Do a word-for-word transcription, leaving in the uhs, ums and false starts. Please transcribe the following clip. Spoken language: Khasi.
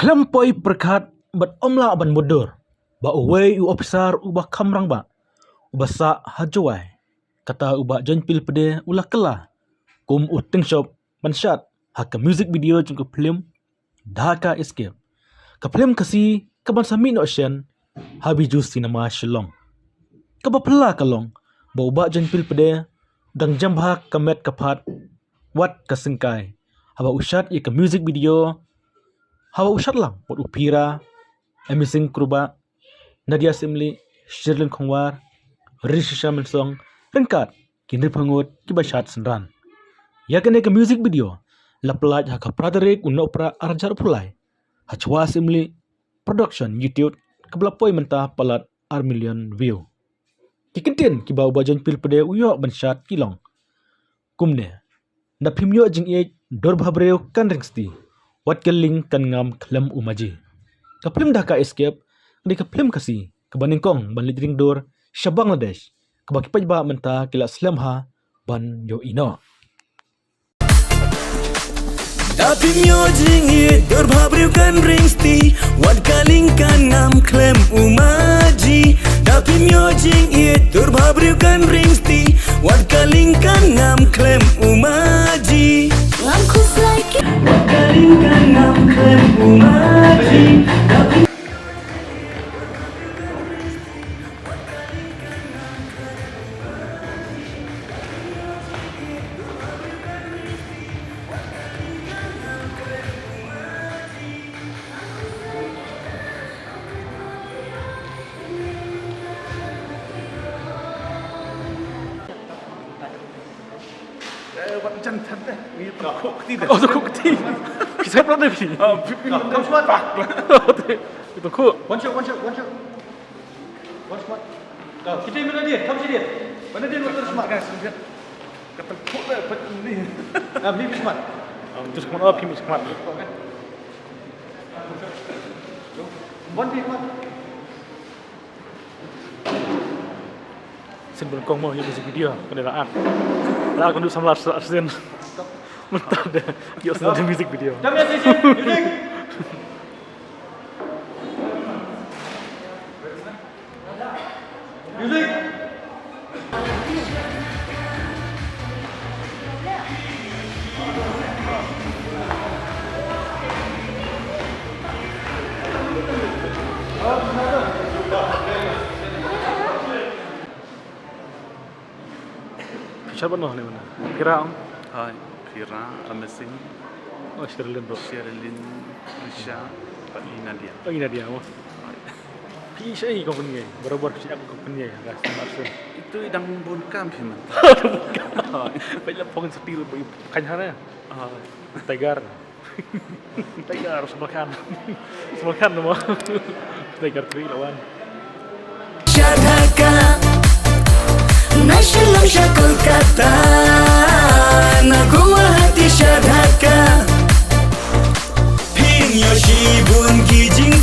Ym poi pyrkhat bad ym lah ban mutdur ba uwei u ophisar uba kham rangbah, uba sah ha Jowai, kata u Bah Jaiñpyllpade, u la kylla kum u tyngshop ban shad ha ka music video jong ka phlim Dhaka Escape, ka phlim Khasi kaban sa mih noh shen ha Bijou Cinema Shillong. Kaba phylla ka long ba u Bah Jaiñpyllpade u dang jam bha ka met ka phad wat ka syngkai haba u shad ïa ka music video, haba u shad lang bad u Phira, Amazing Kruba, Nadia Syiemlieh, Sherlyn Khongwar, Rishisha Mynsong, ryngkat ki hynriewphew ngut kiba shad synran. Ïa kane ka music video la pyllait ha ka phra tarik u Nohprah ar hajar arphew lai ha Chwa Syiemlieh Production YouTube, kaba la poi mynta palat ar million view. Ki kyntien kiba u Bah Jaiñpyllpade u ïoh ban shad ki long kumne: Da phim ïoh jingïeit, dur bhabriew kan ring sti, wat ka lieng kan ngam khlem u maji. Ka phlim Dhaka Escape ka dei ka phlim Khasi kaba nyngkong ban leit ring dur sha Bangladesh, kaba ki paidbah mynta ki la slem bha ban ïohi noh. Da phim ïoh jingïeit, dur bhabriew kan ring sti, wat ka lieng kan ngam khlem u maji. Da phim ïoh jingïeit, dur bhabriew kan ring sti, wat ka lieng kan ngam khlem u maji. Ngam khuslai ki. Wat ka lieng kan ngam khlem u maji. Da phim Eh, wat jan tan deh. Ni tengkuk keti deh. Oh, tengkuk keti. Kita pernah deh, Pi. Ah, Pi, Pi, come smart. Pak. Tengkuk. One shot, one shot, one shot. One shot. Dah, kita mana dia? Kamu sini. Mana dia, one shot smart? Jangan sendiri. Ka tengkuk deh, pet ni. Ah, Pi, Pi smart. Ah, terus kemana? Oh, Pi, Pi smart. One, Pi smart. Sien bun kong mo ïa music video, kane la ak. La ak ndu samla sa sien. Mynta de ïoh sien music video. Dam ya sisi, music. Music. Phi shad bad no ne mana? Phira ong? Hai, Phira, Amazing. Oh, Sherilyn bro. Sherilyn, Risha, bad i Nadia. Oh, i Nadia mo. Hai. Phi shah i company ei, barobar phi shah i company ei, guys, Marshall. Itu i dang bun kam phi man. Hai. Phi la phong style phi kan hana. Hai. Tiger. Tiger Salman Khan. Salman Khan nama. Tiger three lawan. Sha Dhaka, na Shillong sha Kolkata, na Guwahati sha Dhaka. Phin ïoh shibun ki jing